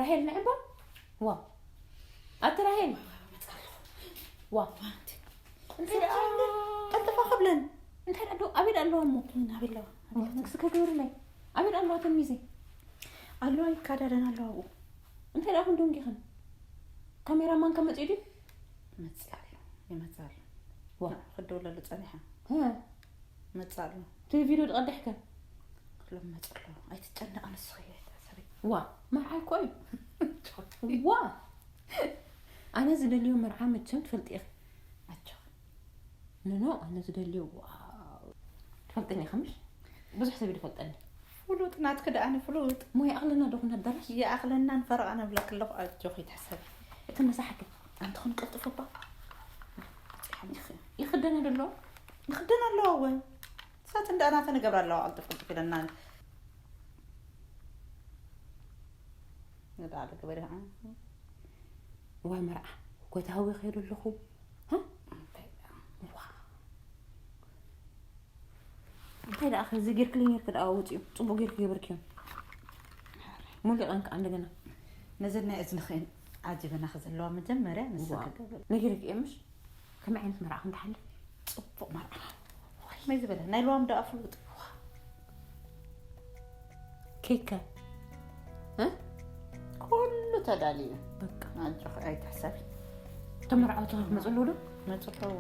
ራሄል ንዕባ። ዋ ኣቲ ራሄል። ዋ እንታይ ደኣ? ቀልጥፋ ክብለን። እንታይ ደኣ? ኣበይ ደኣ ኣለዋ እሞ? ናበይ ኣለዋ? ንግስ ከግብርለይ ኣበይ ደኣ ኣለዋ? ተሚዜ ኣለዋ ይካዳደን ኣለዋ ኣብኡ። እንታይ ደኣ ክንደንጊኽን? ካሜራማን ከመፅኡ ድዩ? መፅእ ኣሎ ይመፅእ ኣሎ። ዋ ክደውለሉ ፀኒሓ እ፣ መፅእ ኣሎ። እቲ ቪድዮ ድቐድሕከ? ክሎም መፅእ ኣለዉ። ኣይትጨነቕ ንስኺ ኣይትሕሰቢ። ዋ መርዓይ እኮ እዩ። ዋ ኣነ ዝደልዮ መርዓ መቸም ትፈልጢ ኢኺ። ኣጆኺ ንኖ ኣነ ዝደልዮ ዋው ትፈልጥኒ ኢኺ ምሽ? ብዙሕ ሰብ እዩ ዝፈልጠኒ። ፍሉጥ ናትኪ ደኣ ንፍሉጥ ሞ ይኣኽለና ዶ ኩን ኣዳራሽ? ይኣኽለና ንፈረቓ ነብለኪ ኣለኹ። ኣጆኺ ኣይትሕሰቢ። እቲ መሳሕኪ ኣንተ ኹን ቀልጥፉ እባ ሓሊኺ ይኽደና ደሎ ንኽደን ኣለዋ እወ። ሳት እንዳ ናተ ንገብራ ኣለዋ። ቀልጥፍ ቀልጥፍ ኢለና ንዳለ ገበሪ ዋይ መርዓ ጎታዊ ከይዱ ኣለኹ። ዋ እንታይ ደኣ ከዚ ጌርክለይ ጌርክ ደኣ ውፅኡ ፅቡቅ ጌርክ ገበርክዮም። ሙሊቐን ከዓ እንደገና ነዘን ናይ እዝንኽን ዓጅበናኺ ዘለዋ መጀመርያ ንሰ ክገብር ነጊርክ እየ ምሽ ከመይ ዓይነት መርዓ ክንትሓልፍ ፅቡቅ መርዓ። ከመይ ዝበለ ናይ ልዋም ደኣ ፍሉጥ። ኬከ እ? ኩሉ ተዳልዩ። በቃ ኣጆኺ ኣይትሕሰቢ። ተመርዓውቲ ክመፅሉ ዶ? መፅለዉ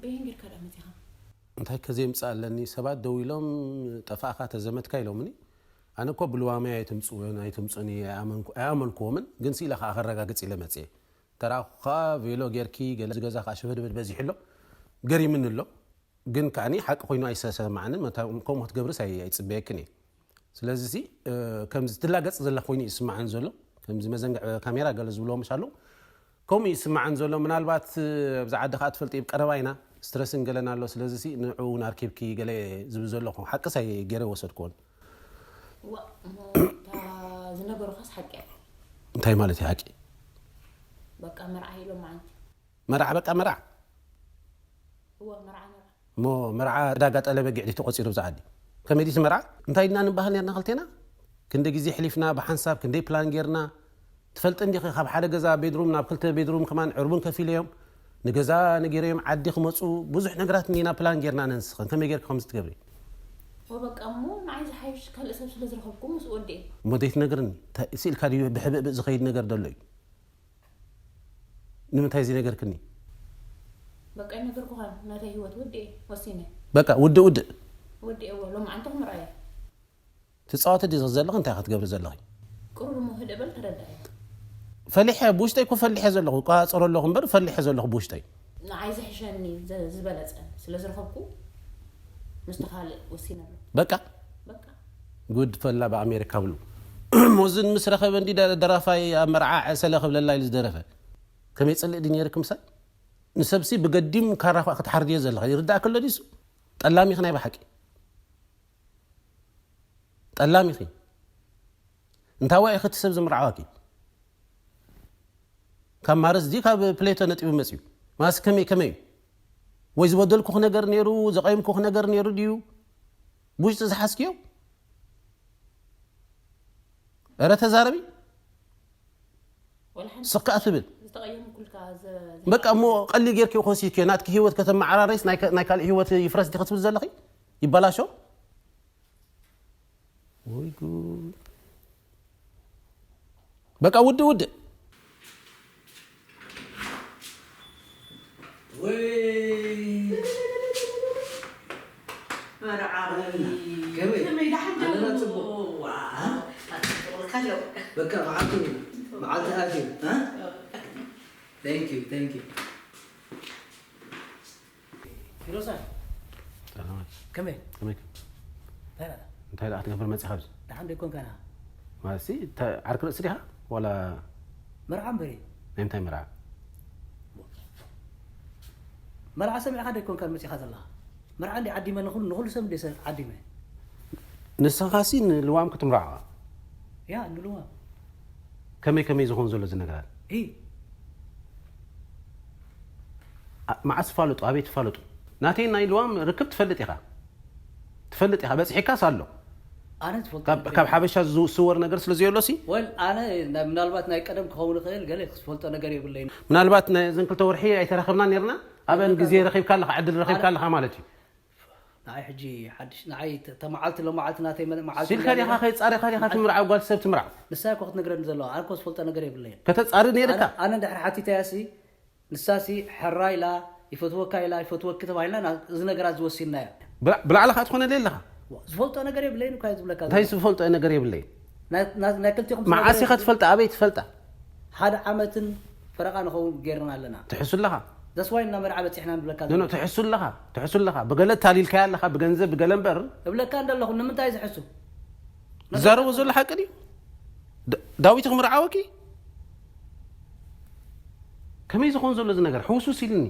በየን ጌርካ ደኣ መፂኻ? እንታይ ከዘየምፅእ ኣለኒ? ሰባት ደው ኢሎም ጠፋእኻ ተዘመትካ ኢሎምኒ። ኣነ እኮ ብልዋመይ ኣይትምፅወን ኣይትምፁኒ ኣይኣመንኩ- ኣይኣመንኩዎምን፣ ግን ስኢለ ከዓ ከረጋግፅ ኢለ መፅየ። ተራኹ ከዓ ቬሎ ጌርኪ ገለ ዝገዛ ከዓ ሸበድበድ በዚሑ ኣሎ፣ ገሪምኒ ኣሎ። ግን ከዓኒ ሓቂ ኮይኑ ኣይሰማዓንን፣ መታ- ከምኡ ክትገብርስ ኣይ- ኣይፅበየክን እየ። ስለዚ ሲ ከምዚ ትላገፅ ዘላ ኮይኑ ይስማዓን ዘሎ፣ ከምዚ መዘንግዕ ካሜራ ገለ ዝብልዎ ምሽ ኣለዉ ከምኡ ይስማዓን ዘሎ። ምናልባት ኣብዚ ዓዲ ከዓ ትፈልጢ ቀረባ ኢና፣ ስትረስን ገለን ኣሎ። ስለዚ ሲ ንዑ እውን ኣርኪብኪ ገለ ዝብል ዘለኹ ሓቅስ ኣይ ገይረ ወሰድክዎን። ዋ እሞ እታ ዝነገሩኻስ ሓቂ እያ። እንታይ ማለት እዩ ሓቂ? በቃ መርዓ ኢሎም መዓንቲ መርዓ በቃ መርዓ እዋ መርዓ መርዓ እሞ መርዓ ዕዳጋ ጠለበ ጊዕዲ ተቆፂሩ ኣብዚ ዓዲ። ከመይ ድዩ መርዓ? እንታይ ድና ንበሃል ነርና ክልቴና? ክንደ ግዜ ሕሊፍና ብሓንሳብ ክንደይ ፕላን ጌርና። ትፈልጢ እንዲኺ ካብ ሓደ ገዛ ቤድሩም ናብ ክልተ ቤድሩም ከማን ዕርቡን ከፊለ እዮም። ንገዛ ነጊረዮም ዓዲ ክመፁ ብዙሕ ነገራት እኒና ፕላን ጌርና ነንስኽን ከመይ ጌርክ ከምዚ ትገብሪ? ወበቃ እሞ ንዓይ ዝሓይሽ ካልእ ሰብ ስለ ዝረኸብኩ ምስ ወዲኤ። እሞ ዘይትነግርኒ እንታይ ስኢልካ ድዩ? ብሕብእብእ ዝኸይድ ነገር ደሎ እዩ። ንምንታይ እዚ ነገርክኒ? በቃ ይነገርኩኻን ናተይ ህይወት ወዲኤ ወሲነ። በቃ ውድእ ውድእ ወዲኤ እዎ ሎማዓንቲ ክምርኣየ። ትፃወቲ ዲ ዘለኺ? እንታይ ክትገብሪ ዘለኺ? ቅሩብ እሞ ህደ በል ተረዳየ። ፈሊሐ ብውሽጠይ እኮ ፈሊሐ ዘለኹ፣ እቋፀሮ ኣለኹ እምበር ፈሊሐ ዘለኹ ብውሽጠይ። ንዓይ ዝሕሸኒ ዘ- ዝበለፀ ስለ ዝረኸብኩ ምስቲ ካልእ ወሲነ ኣሎ። በቃ በቃ ጉድ ፈላ ብኣሜሪካ ብሉ። ሞዝን ምስ ረኸበ እንዲ ደ- ደራፋይ ኣብ መርዓ ዕሰለ ክብለላ ኢሉ ዝደረፈ። ከመይ ፅልእ ድዩ ነይርክ ምሳይ? ንሰብሲ ብገዲም ካራፋ ክትሓርድዮ ዘለኻ ይርዳእ ከሎ ዲሱ? ጠላሚኺ ናይ ብሓቂ ጠላሚኺ። እንታይ ዋይ እቲ ሰብ ዝምርዓዋኪ? ካብ ማርስ ድዩ ካብ ፕሌቶ ነጢቡ መፅዩ? ማስ ከመይ ከመይ እዩ? ወይ ዝበደልኩኽ ነገር ነይሩ፣ ዘቐይምኩኽ ነገር ነይሩ ድዩ? ብውሽጢ ዝሓዝክዮ? እረ ተዛረቢ። ወላ ሓንቲ ስቕ ከኣ ትብል። ዝተቐየምኩልካ ዘ- በቃ እሞ ቀሊ ጌርኪ ኮሲትኪዮ ናትኪ ህይወት ከተመዓራረይስ ናይ ከ- ናይ ካልእ ህይወት ይፍረስ ዲኺ ትብል ዘለኺ? ይበላሾ? ወይ ጉድ። በቃ ውድእ ውድእ። ወይ መርዓዊ ከመይ? ከመይ ደሓን ኣለና ደሩ? ጽቡቕ። ዋ፣ እ? ኣጽብቑልካ ኣለዉ። በቃ መዓልቲ መዓልቲ ኣትዩ። እ? Thank you, thank you። ፊሮሳ ሰላማት። ከመይ? ከመይ? እንታይ ደኣ? እንታይ ደኣ ክትገብር መፂኻ ኣብዚ? ደሓን ዶ ይኮንካና? ማለት ሲ ዓርክ ርእሲ ዲኻ? ዋላ መርዓ እምበሪ። ናይ ምንታይ መርዓ? መርዓ ሰሚዕካ ዶ ይኮንካ መፂኻ ዘለኻ? መርዓ እንዲ ዓዲመ ንኹሉ ንኹሉ ሰብ እንዲ ሰብ ዓዲመ። ንስኻሲ ንልዋም ክትምርዖ? ያ ንልዋም። ከመይ ከመይ ዝኾን ዘሎ እዚ ነገራት? ኢ ኣ- መዓስ ትፋለጡ? ኣበይ ትፋለጡ? ናተይ ናይ ልዋም ርክብ ትፈልጥ ኢኻ። ትፈልጥ ኢኻ። በፂሒካስ ኣሎ። ኣነ ዝፈልጦ ካብ ነገር ካብ የብለይን። ሓበሻ ዝስወር ነገር ስለ ዘየሎ ሲ? ወል ኣነ ናይ- ምናልባት ናይ ቀደም ክኸውን ይኽእል፣ ገለ ዝፈልጦ ነገር የብለይን። ምናልባት ናይ ዘን ክልተ ወርሒ ኣይተራኸብና ነርና። ኣበን ግዜ ረኺብካ ኣለኻ፣ ዕድል ረኺብካ ኣለኻ ማለት እዩ። ንዓይ ሕጂ ሓድሽ ንዓይ ተ- ተመዓልቲ ሎመዓልቲ ናተይ መ- መዓልቲ ሲልካ ዲኻ ከይጻረኻ ዲኻ ትምርዓው ጓል ሰብ ትምርዓው? ንሳ እኮ ክትነግረኒ ዘለዋ ኣነ እኮ ዝፈልጦ ነገር የብለይን። ከተጻሪ ነይርካ? ኣነ- ኣነ እንድሕር ሓቲተያ ሲ ንሳ ሲ ሕራ ኢላ ይፈትወካ ኢላ ይፈትወኪ ተባሂልና ና- እዚ ነገራት ዝወሲንናዮ። ብላ- ብላዕልኻ ትኾነ ኣለኻ? ዝፈልጦ ነገር የብለይን እኳ ዝብለካ እንታይ ዘለኹ። ዝፈልጦ ነገር የብለይን? ናይ- ናይ- ናይ ክልቲኹም መዓስ ኢኻ ዝነገር- ትፈልጥ? ኣበይ ትፈልጣ? ሓደ ዓመትን ፈረቓ ንኸውን ጌርና ኣለና። ትሕሱ ኣለኻ? That's why እና መርዓ በፂሕና ንብለካ ኖ ኖ፣ ትሕሱ ኣለኻ። ትሕሱ ኣለኻ። ብገለ ታሊልካያ ኣለኻ፣ ብገንዘብ ብገለ እምበር። እብለካ እንደለኹ ንምንታይ ዝሕሱ? ዝዛረቦ ዘሎ ሓቂ ድዩ? ዳ- ዳዊት ክምርዓወኪ? ከመይ ዝኾን ዘሎ እዚ ነገር? ሕውሱስ ኢልኒ።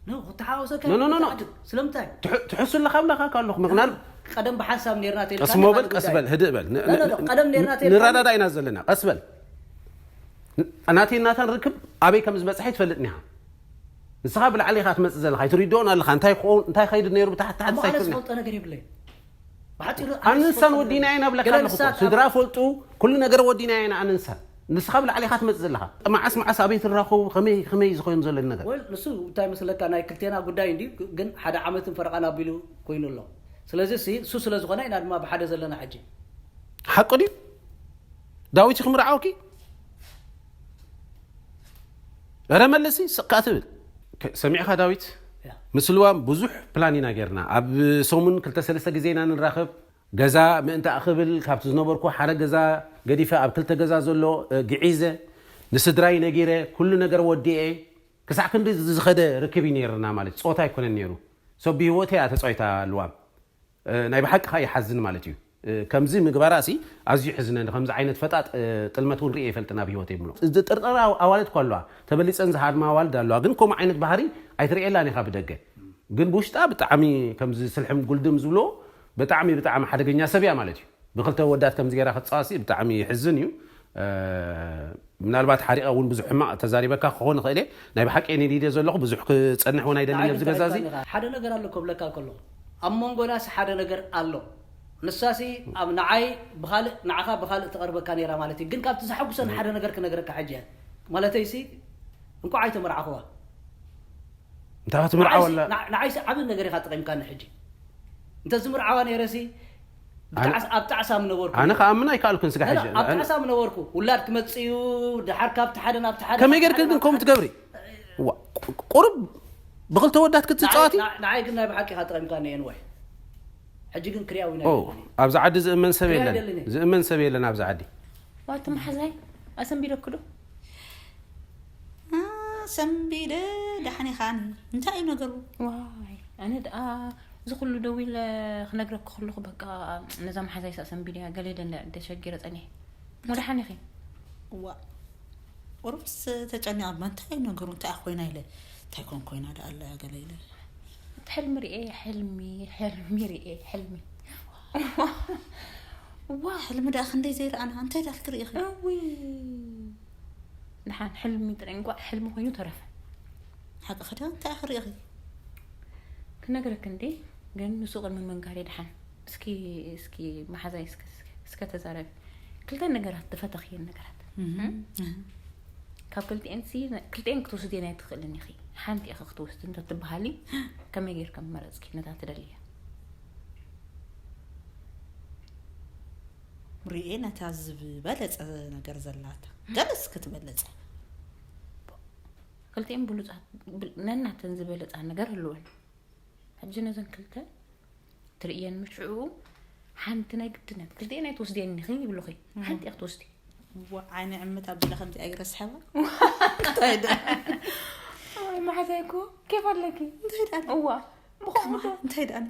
ኖ፣ ክተሓወሰካ ኖ፣ ኖ፣ ኖ፣ ኖ። ስለምንታይ? ትሕ- ትሕሱ ኣለኻ ብላካ ኣለኹ። ምክንያቱ ቀደም ብሓንሳብ ነርና ተይልካ ቀስ ሞ በል፣ ቀስ በል፣ ህድእ በል። ን- ኖ፣ ኖ፣ ኖ፣ ን- ቀደም ነርና ተይልካ ንረዳዳ ኢና ዘለና። ቀስ በል። ን- ናተይ ናታን ርክብ ኣበይ ከም ዝበፅሐ ትፈልጥኒ ኢኻ። ንስኻ ብላዕሊ ኢኻ ትመፅእ ዘለኻ። ኣይትሪድኦን ኣለኻ። እንታይ ክኸውን፣ እንታይ ከይድ ነይሩ ብታሕቲ ታሕቲ እሞ ሳይክል ኣነስ ነይሩ። ፈልጦ ነገር የብለይ። ብሓፂሩ ኣነ ኣነስ ንሳን ፈልጦ ወዲና ነገር ኢና ብለካ ገለ ኣለኹ። ንሳት ስድራ ፈልጡ፣ ኩሉ ነገር ወዲና ኢና ኣነ ንሳን። ንስኻ ብላዕሊ ኢኻ ትመፅእ ዘለኻ። መዓስ መዓስ ኣበይ ትራኸቡ፣ ከመይ ከመይ ዝኾይኑ ዘሎ ነገር። ወል ንሱ እንታይ መስለካ ናይ ክልቴና ጉዳይ እንዲ ግን ሓደ ዓመትን ፈረቓን ኣቢሉ ኮይኑ ኣሎ። ስለዚ ሲ እሱ ስለ ዝኾነ ኢና ድማ ብሓደ ዘለና ሕጂ። ሓቁ ድዩ? ዳዊት ክምርዓወኪ? ረ መልሲ ስቕካ ትብል። ከ- ሰሚዕካ ዳዊት? ያ። ምስ ልዋም ብዙሕ ፕላን ኢና ጌርና። ኣብ ሰሙን ክልተ ሰለስተ ግዜ ኢና ንራኸብ። ገዛ ምእንታእ ክብል ካብቲ ዝነበርኩ ሓደ ገዛ ገዲፈ ኣብ ክልተ ገዛ ዘሎ እ፣ ግዒዘ ንስድራይ ነጊረ ኩሉ ነገር ወዲኤ ክሳዕ ክንዲ ዝኸደ ርክብ እዩ ነይርና ማለት ጾታ ኣይኮነን ነይሩ። ሰብ ብህይወት እያ ተጻዊታ ልዋም። እ፣ ናይ ብሓቂ ኸኣ ይሓዝን ማለት እዩ። እ፣ ከምዚ ምግባራ ሲ ኣዝዩ ሕዝነኒ። ከምዚ ዓይነት ፈጣጥ እ፣ ጥልመት እውን ርእየ ይፈልጥን ኣብ ህይወተይ ምሉእ። ዝጥርጠራ ኣዋልድ እኳ ኣለዋ። ተበሊጸን ዝሃድማ ኣዋልድ ኣለዋ። ግን ከምኡ ዓይነት ባህሪ ኣይትርእየላን ኢኻ ብደገ። ግን ብውሽጣ ብጣዕሚ ከምዚ ስልሕም ጉልድም ዝብሎ ብጣዕሚ ብጣዕሚ ሓደገኛ ሰብ እያ ማለት እዩ። ብክልተ ወዳት ከምዚ ገይራ ክትጻወሲ ብጣዕሚ ይሕዝን እዩ። እ፣ ምናልባት ሓሪቐ እውን ብዙሕ ሕማቕ ተዛሪበካ ክኸውን ይኽእል እየ። ናይ ብሓቂ እየ ነዲደ ዘለኹ፣ ብዙሕ ክጸንሕ እውን ኣይደልን ኣብዚ ገዛ እዚ። ሓደ ነገር ኣሎ ክብለካ ከለኹ ኣብ መንጎናስ ሓደ ነገር ኣሎ። ንሳሲ ኣብ ንዓይ ብኻልእ ንዓኻ ብኻልእ ትቐርበካ ነይራ ማለት እዩ። ግን ካብቲ ዘሐጉሰን ሓደ ነገር ክነግረካ ሕጂ እየ። ማለተይሲ እንኳዕ ኣይተመርዓኹዋ። እንታይ ክትምርዓወላ? ንዓይሲ ዓብን ነገር ኢኻ ጠቂምካኒ ሕጂ። እንተ ዝምርዓዋ ነይረሲ ኣብ ጣዕሳ ምነበርኩ። ኣነ ከኣምን ኣይከኣልኩን ስጋ ሕጂ። ኣብ ጣዕሳ ምነበርኩ ውላድ ክመጽእ እዩ። ድሓር ካብቲ ሓደ ናብቲ ሓደ ከመይ ጌርክ ግን ከምኡ ትገብሪ? ቁሩብ ብክልተ ወዳት ክትጻወቲ? ንዓይ ግን ናይ ብሓቂ ኢኻ ጠቂምካኒ። ኤንወይ ሕጂ ግን ክሪያዊ ኣብዚ ዓዲ ዝእመን ሰብ የለን። ዝእመን ሰብ የለን ኣብዚ ዓዲ። ዋቲ መሓዛይ ኣሰንቢደኩ ዶ? ሰንቢደ። ዳሕኒኻኒ እንታይ እዩ ነገሩ? ዋይ ኣነ ደኣ እዚ ኩሉ ደው ኢለ ክነግረኪ ከለኹ በቃ ነዛ መሓዛይ ሳእ ሰንቢድያ ገለ ደሸጊረ ጸኒሐ። መድሓኒኺ ዋ ቁሩብስ ተጨኒቐ እባ እንታይ እዩ ነገሩ? እንታይ ኮይና ኢለ እንታይ ኮን ኮይና ደኣ ኣላ ገለ ኢለ ሕልሚ ርኤ ሕልሚ ሕልሚ ርኤ ሕልሚ ዋ ሕልሚ ደኣ ክንደይ ዘይረኣና እንታይ ዳል ክርኢ ኢኺ? እውይ ደሓን ሕልሚ ጥራይ እንኳዕ ሕልሚ ኮይኑ ተረፈ። ሓቂ ክዳ እንታይ ክርኢ ኢኺ? ክነግረክ እንዲ ግን ንሱ ቅድሚ መንጋሪ ደሓን እስኪ እስኪ መሓዛይ እስከ ተዛረቢ ክልተ ነገራት ዝፈተኽየን ነገራት ካብ ክልቲኤን ሲ ክልቲኤን ክትወስድየን ኣይትኽእልን ኢኺ። ሓንቲ ኢኺ ክትወስዲ እንተትበሃሊ ከመይ ጌርካ ምመረፅኪ ነታ ትደልያ? ሪኤ ነታ ዝበለፀ ነገር ዘላታ ገለስ ክትበለፀ ክልቲኤን ብሉፃት ነናተን ዝበለፃ ነገር ህልወን ሕጂ ነዘን ክልተ ትርእየን ምሽ ሽዑ ሓንቲ ናይ ግድነት ክልቲኤን ኣይትወስድየን ኢኺ ይብሉኺ። ሓንቲ ኢኺ ትወስዲ። ዋ ዓይነ ዕምት ኣቢለ ከምዚኣ ይረስሐባ እንታይ ደኣ ወይ መሓዛይ እኮ ኬፍ ኣለኪ። እንታይ ደኣ እዋ ብኸምኡ እንታይ ደኣ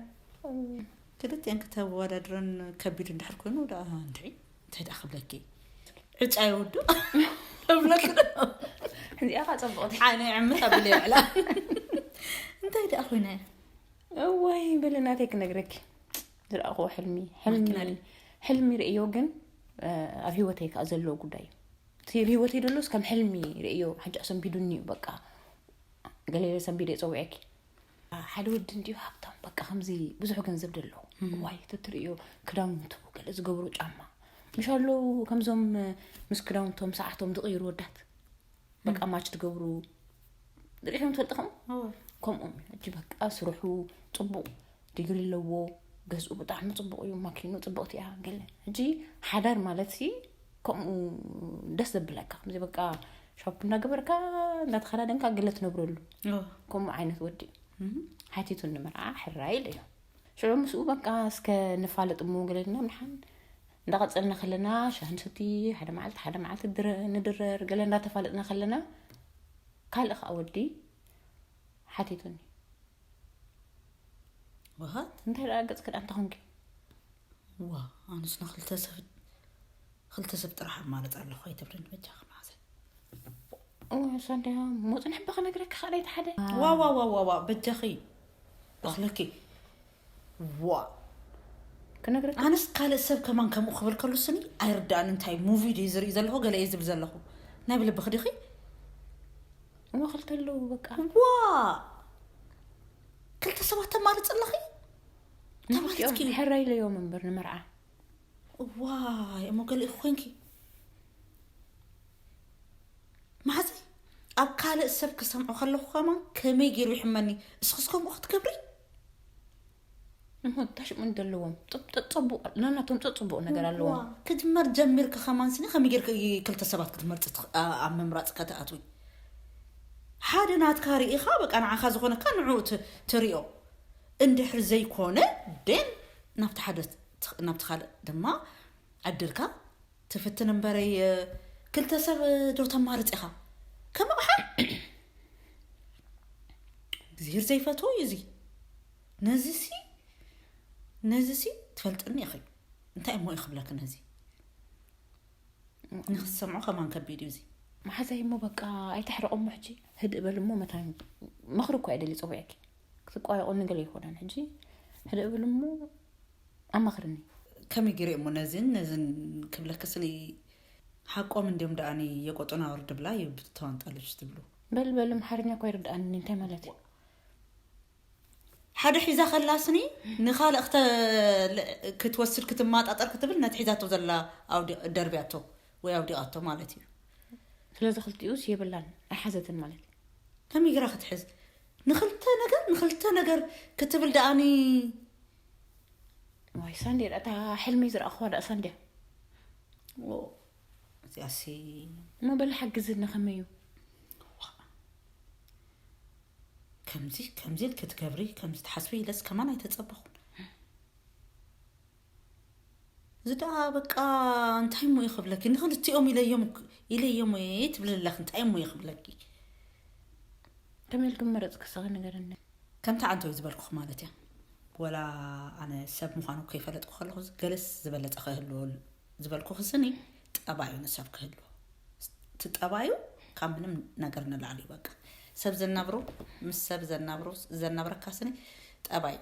ክልቲኤን ከተወዳድረን ከቢድ እንድሕር ኮይኑ ደኣ እንድዒ እንታይ ደኣ ክብለኪ ዕጫ ይወዱ እብለኪ ዶ እዚኣ ኸዓ ፅቡቕቲ ዓይነ ዕምት ኣቢለ ይብዕላ እንታይ ደኣ ኮይና እያ እዋይ በለ ናተይ ክነግረኪ ዝረኣኽዎ ሕልሚ ሕልሚ ሕልሚ ርእዮ ግን ኣብ ህይወተይ ከዓ ዘለዎ ጉዳይ እዩ። እቲ ህይወተይ ደሎስ ከም ሕልሚ ርእዮ ሕጂ ኣሰንቢዱኒ እዩ በቃ ገለ ሰንቢደ ይፀውዐኪ ሓደ ወዲ እንዲዩ ሃብታም በቃ ከምዚ ብዙሕ ገንዘብ ደለዎ ዋይ ተትርእዮ ክዳውንቱ ገለ ዝገብሩ ጫማ ምሽ ኣለዉ ከምዞም ምስ ክዳውንቶም ሰዓቶም ዝቕይሩ ወዳት በቃ ማች ትገብሩ ርኢኹም ትፈልጥኹም ከምኦም ሕጂ በቃ ስርሑ ፅቡቕ ዲግሪ ኣለዎ ገዝኡ ብጣዕሚ ፅቡቕ እዩ ማኪኑ ፅቡቕቲ እያ ገለ ሕጂ ሓዳር ማለት ሲ ከምኡ ደስ ዘብለካ ከምዚ በቃ ሾፕ እናገበርካ እናተኸዳደንካ ገለ ትነብረሉ ከምኡ ዓይነት ወዲ ሓቲቱ ንምርዓ ሕራይ ኢለ እዩ ሽዑ ምስኡ በቃ እስከ ንፋለጥ እሞ ገለ ኢልና ምድሓን እንዳቐፀልና ከለና ሻሂ ንሰቲ ሓደ መዓልቲ ሓደ መዓልቲ ንድረር ገለ እንዳተፋለጥና ከለና ካልእ ከዓ ወዲ ሓቲቱኒ ወሃት እንታይ ደኣ ገፅኪ ደኣ እንተኾንኪ ዋ ኣነስ ንክልተ ሰብ ክልተ ሰብ ጥራሕ ኣማርፅ ኣለኹ ኣይትብልን በጃኺ መሓዘይ እወ እሳ እንዲያ ሞፅን ሕበ ክነግረኪ ካልኣይቲ ሓደ ዋዋዋዋዋ በጃኺ እኽለኪ ዋ ክነግረኪ ኣነስ ካልእ ሰብ ከማን ከምኡ ክብል ከሉ ስኒ ኣይርዳእን እንታይ ሙቪ ድዩ ዝርኢ ዘለኹ ገለ እየ ዝብል ዘለኹ ናይ ብልብኺ ዲኺ እወ ክልተ ኣለዉ በቃ ዋ ክልተ ሰባት ተማርፅ ኣለኺ ንክልቲኦም ሕራይ ኢለዮም እምበር ንመርዓ ዋይ እሞ ገሊኡ ኮይንኪ ማዕዚ ኣብ ካልእ ሰብ ክሰምዖ ከለኹ ከማን ከመይ ገይሩ ይሕመኒ እስኽስ ከምኡ ክትገብሪ እሞ ታሽሙ ዘለዎም ፅቡቅ ነናቶም ፅቡቅ ነገር ኣለዎም ክጅመር ጀሚርኪ ከማን ስኒ ከመይ ጌርኪ ክልተ ሰባት ክትመርፂ ኣብ ምምራፅ ከተኣትዊ ሓደ ናትካ ርኢኻ በቃ ንዓኻ ዝኾነካ ንዑ ትሪኦ እንድሕር ዘይኮነ ደን ናብቲ ሓደ ናብቲ ካልእ ድማ ዕድልካ ትፍትን እምበረይ ክልተ ሰብ ዶ ተማርፅ ኢኻ ከመቕሓ እግዚኣብሔር ዘይፈትዎ እዩ እዚ ነዚሲ ነዚሲ ትፈልጥኒ ኢኺ እንታይ እሞ ይኽብለክ ነዚ ንክትሰምዖ ከማን ከቢድ እዩ እዚ መሓዛይ እሞ በቃ ኣይተሕረቆሞ ሕጂ ህድእ በል እሞ መታን ምኽሪ እኮ ኣይደሊ ፀዊዐኪ ክትቋየቆኒ ገለ ይኮነን ሕጂ ህድእ በል እሞ ኣማኽርኒ ከመይ ገይረ እሞ ነዚን ነዚን ክብለክስኒ ሓቆም እንዲዮም ደኣኒ የቆጡና ወርድ ብላ ይብተዋንጣለች ትብሉ በል በል ኣምሓርኛ እኮ ይርድኣኒ እንታይ ማለት እዩ ሓደ ሒዛ ከላስኒ ንኻልእ ክትወስድ ክትማጣጠር ክትብል ነቲ ሒዛቶ ዘላ ደርብያቶ ወይ ኣውዲቓቶ ማለት እዩ ስለዚ ክልቲኡስ የብላን ኣይሓዘትን ማለት እዩ ከመይ ጌራ ክትሕዝ ንኽልተ ነገር ንኽልተ ነገር ክትብል ደኣኒ። ዋይ ሳንዴ፣ እታ ሕልሚ ዝረኣኹዋ ደኣ ሳንዴ። እዚኣሲ መበል ሓግዝና ከመይ እዩ? ከምዚ ከምዚ ክትገብሪ ከምዚ ትሓስቢ ኢለስ ከማን ኣይተጸበኹን። እዚ ደኣ በቃ እንታይ እሞ ይኽብለኪ? ንኽልቲኦም ኢለዮም ኢለዮም እየ ትብሊ ኣለኺ። እንታይ እሞ ይኽብለኪ? ከመይ ኢልኩም መረጽ ክስኺ ንገርኒ። ከምቲ ዓንተዊ ዝበልኩኺ ማለት እያ። ወላ ኣነ ሰብ ምዃኑ ከይፈለጥኩ ከለኹ ገለስ ዝበለጸ ክህልዎ ዝበልኩኺ ስኒ ጠባዩ ንሰብ ክህልዎ። እቲ ጠባዩ ካብ ምንም ነገር ንላዕሊ እዩ። በቃ ሰብ ዘናብሮ ምስ ሰብ ዘናብሮ ዘናብረካ ስኒ ጠባዩ።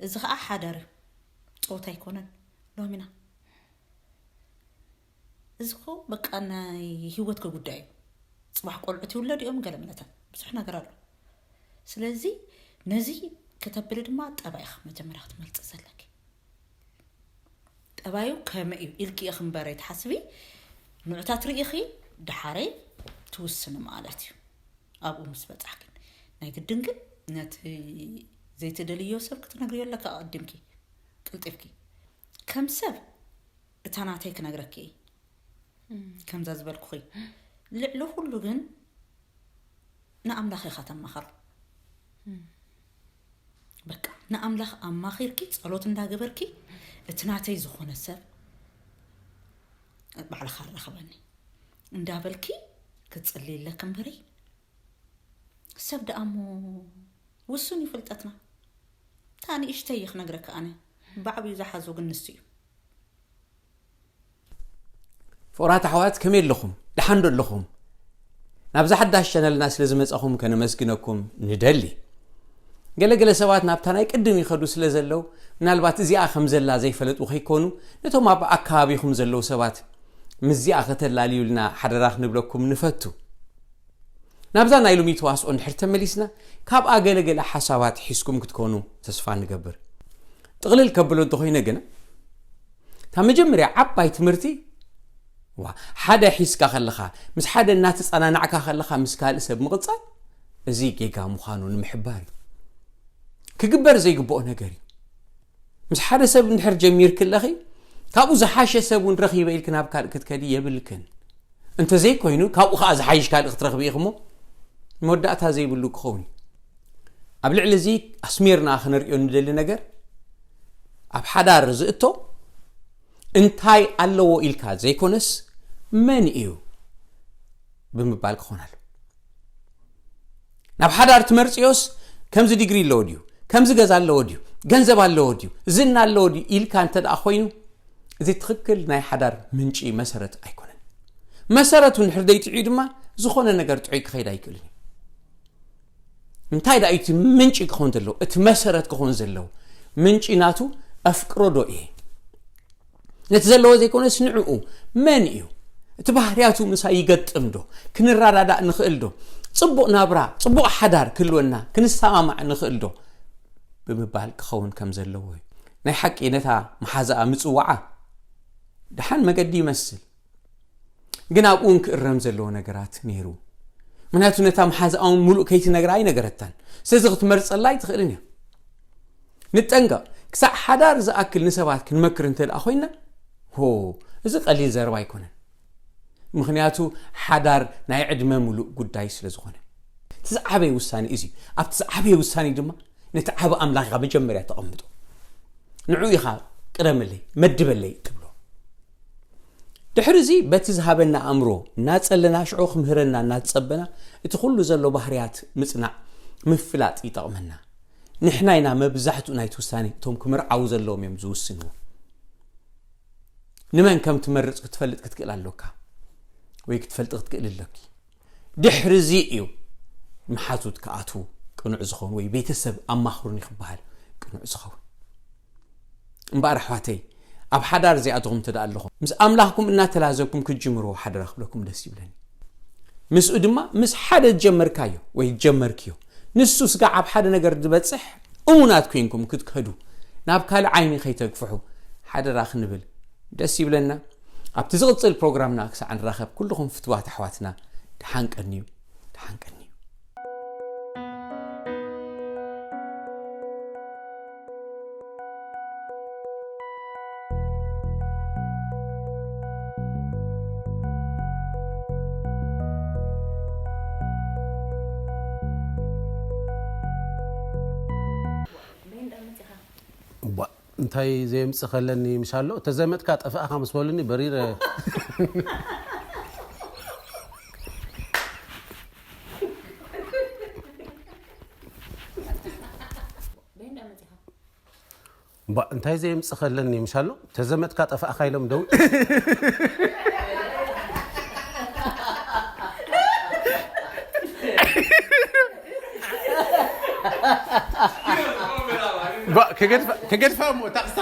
እዚ ኸዓ ሓዳር እዩ። ጸወታ ኣይኮነን። ሎሚና እዚ እኮ በቃ ናይ ህይወትኪ ጉዳይ እዩ። ጽባሕ ቆልዑት ይውለድ እዮም ገለ መለታት ብዙሕ ነገር ኣሎ። ስለዚ ነዚ ከተብሊ ድማ ጠባይኺ መጀመርያ ክትመልጺ ዘለኪ። ጠባዩ ከመይ እዩ ኢልኪ ኢኺ እምበር ኣይትሓስቢ። ንዑታት ርኢኺ ደሓረይ ትውስኒ ማለት እዩ። ኣብኡ ምስ በጻሕኪ ናይ ግድን ግን ነቲ ዘይትደልዮ ሰብ ክትነግርዮ ኣለካ ኣቐዲምኪ ቅልጢፍኪ። ከም ሰብ እታ ናተይ ክነግረኪ እየ። ከምዛ ዝበልኩኺ ልዕሊ ኩሉ ግን ንኣምላኽ ኢኻ ተማኸሩ። በቃ ንኣምላኽ ኣማኺርኪ ጸሎት እንዳገበርኪ እቲ ናተይ ዝኾነ ሰብ ባዕልኻ ኣራኽበኒ እንዳበልኪ ክትጽልይ ኣለኪ እምበሪ ሰብ ደኣ እሞ ውሱን እዩ ፍልጠትና። እታ ንእሽተይ እየ ክነግረካ ኣነ። ብዓብዩ ዝሓዞ ግን ንሱ እዩ። ፍቑራት ኣሕዋት ከመይ ኣለኹም? ደሓን ዶ ኣለኹም? ናብዛ ሓዳሽ ቻነልና ስለ ዝመጻኹም ከነመስግነኩም ንደሊ። ገለገለ ሰባት ናብታ ናይ ቅድም ይኸዱ ስለ ዘለዉ ምናልባት እዚኣ ከም ዘላ ዘይፈለጡ ከይኮኑ ነቶም ኣብ ኣካባቢኹም ዘለዉ ሰባት ምስዚኣ ከተላልዩልና ሓደራ ክንብለኩም ንፈቱ። ናብዛ ናይ ሎሚ ተዋስኦ እንድሕር ተመሊስና ካብ ኣገለገለ ሓሳባት ሒዝኩም ክትኮኑ ተስፋ ንገብር። ጥቕልል ከብሎ እንተኾይነ ግና እታ መጀመርያ ዓባይ ትምህርቲ ዋ ሓደ ሒዝካ ከለኻ ምስ ሓደ እናተጸናናዕካ ከለኻ ምስ ካልእ ሰብ ምቕጻል እዚ ጌጋ ምዃኑ ንምሕባር እዩ። ክግበር ዘይግብኦ ነገር እዩ። ምስ ሓደ ሰብ እንድሕር ጀሚርኪ ኣለኺ ካብኡ ዝሓሸ ሰብ እውን ረኺበ ኢልኪ ናብ ካልእ ክትከዲ የብልክን። እንተዘይኮይኑ ካብኡ ከዓ ዝሓይሽ ካልእ ክትረኽቢ ኢኽሞ መወዳእታ ዘይብሉ ክኸውን እዩ። ኣብ ልዕሊ እዚ ኣስሚርና ክንሪኦ ንደሊ ነገር ኣብ ሓዳር ዝእቶ እንታይ ኣለዎ ኢልካ ዘይኮነስ መን እዩ ብምባል ክኾን ኣሎ። ናብ ሓዳር ትመርፅዮስ ከምዚ ዲግሪ ኣለዎ ድዩ፣ ከምዚ ገዛ ኣለዎ ድዩ፣ ገንዘብ ኣለዎ ድዩ፣ ዝና ኣለዎ ድዩ ኢልካ እንተ ደኣ ኮይኑ እዚ ትኽክል ናይ ሓዳር ምንጪ መሰረት ኣይኮነን። መሰረቱ እንድሕር ዘይጥዕዩ ድማ ዝኾነ ነገር ጥዑይ ክኸይድ ኣይክእልን እዩ። እንታይ ደኣ እዩ እቲ ምንጪ ክኸውን ዘለዎ? እቲ መሰረት ክኸውን ዘለዎ ምንጪ ናቱ ኣፍቅሮ ዶ እየ? ነቲ ዘለዎ ዘይኮነስ ንዕኡ መን እዩ? እቲ ባህርያቱ ምሳይ ይገጥም ዶ? ክንረዳዳእ ንኽእል ዶ? ጽቡቕ ናብራ፣ ጽቡቕ ሓዳር ክህልወና ክንሰማማዕ ንኽእል ዶ? ብምባል ክኸውን ከም ዘለዎ እዩ። ናይ ሓቂ ነታ መሓዛኣ ምጽዋዓ ደሓን መገዲ ይመስል። ግን ኣብኡ እውን ክእረም ዘለዎ ነገራት ነይሩ። ምክንያቱ ነታ መሓዛኣ እውን ሙሉእ ከይትነግራ ኣይነገረታን። ስለዚ ክትመርጸላ ኣይትኽእልን እያ። ንጠንቀቕ። ክሳዕ ሓዳር ዝኣክል ንሰባት ክንመክር እንተ ደኣ ኮይና ሆ እዚ ቀሊል ዘረባ ኣይኮነን። ምክንያቱ ሓዳር ናይ ዕድመ ሙሉእ ጉዳይ ስለ ዝኾነ እቲ ዝዓበየ ውሳኔ እዚ ኣብቲ ዝዓበየ ውሳኔ ድማ ነቲ ዓብ ኣምላኽ ኢኻ መጀመርያ ተቐምጦ። ንዑ ኢኻ ቅደመለይ መድበለይ ትብሎ። ድሕሪ እዚ በቲ ዝሃበና ኣእምሮ እናጸለና ሽዑ ክምህረና እናተጸበና እቲ ኩሉ ዘሎ ባህርያት ምጽናዕ ምፍላጥ ይጠቕመና። ንሕና ኢና መብዛሕትኡ ናይቲ ውሳኔ እቶም ክምርዓዉ ዘለዎም እዮም ዝውስንዎ። ንመን ከም ትመርጽ ክትፈልጥ ክትክእል ኣሎካ ወይ ክትፈልጢ ክትክእል ኣለኪ። ድሕሪ እዚ እዩ መሓዙት ክኣትዉ ቅኑዕ ዝኸውን ወይ ቤተሰብ ኣማኽሩኒ ክበሃል ቅኑዕ ዝኸውን። እምበኣር ኣሕዋተይ ኣብ ሓዳር እዚኣትኹም እንተ ኣለኹም ምስ ኣምላኽኩም እናተላዘብኩም ክትጅምርዎ ሓደራ ክብለኩም ደስ ይብለኒ። ምስኡ ድማ ምስ ሓደ ዝጀመርካዮ ወይ ዝጀመርክዮ ንሱ ስጋዕ ኣብ ሓደ ነገር ዝበጽሕ እሙናት ኮይንኩም ክትከዱ ናብ ካልእ ዓይኒ ከይተግፍሑ ሓደራ ክንብል ደስ ይብለና። ኣብቲ ዝቕጽል ፕሮግራምና ክሳዕ ንራኸብ ኩልኹም ፍትዋት ኣሕዋትና ደሓን ቀንዩ፣ ደሓን ቀንዩ። እንታይ ዘየምጽእ ከለኒ ምሻሎ? ተዘመትካ ጠፋእኻ ምስ በሉኒ በሪረ። እምባ እንታይ ዘየምጽእ ከለኒ ምሻሎ? ተዘመትካ ጠፋእኻ ኢሎም ደው። እምባ ከገድፋ፣ ከገድፋ እሞ ታቕሳ።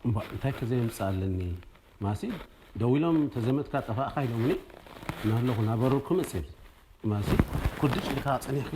እምባ እንታይ ከዘየምጽእ ኣለኒ? ማሲ ደው ኢሎም ተዘመትካ ጠፋእኻ ኢሎምኒ። እናለኹ ናበረርኩ መጽእ። ማሲ ኩድጭ ኢልካ ጸኒሕኪ።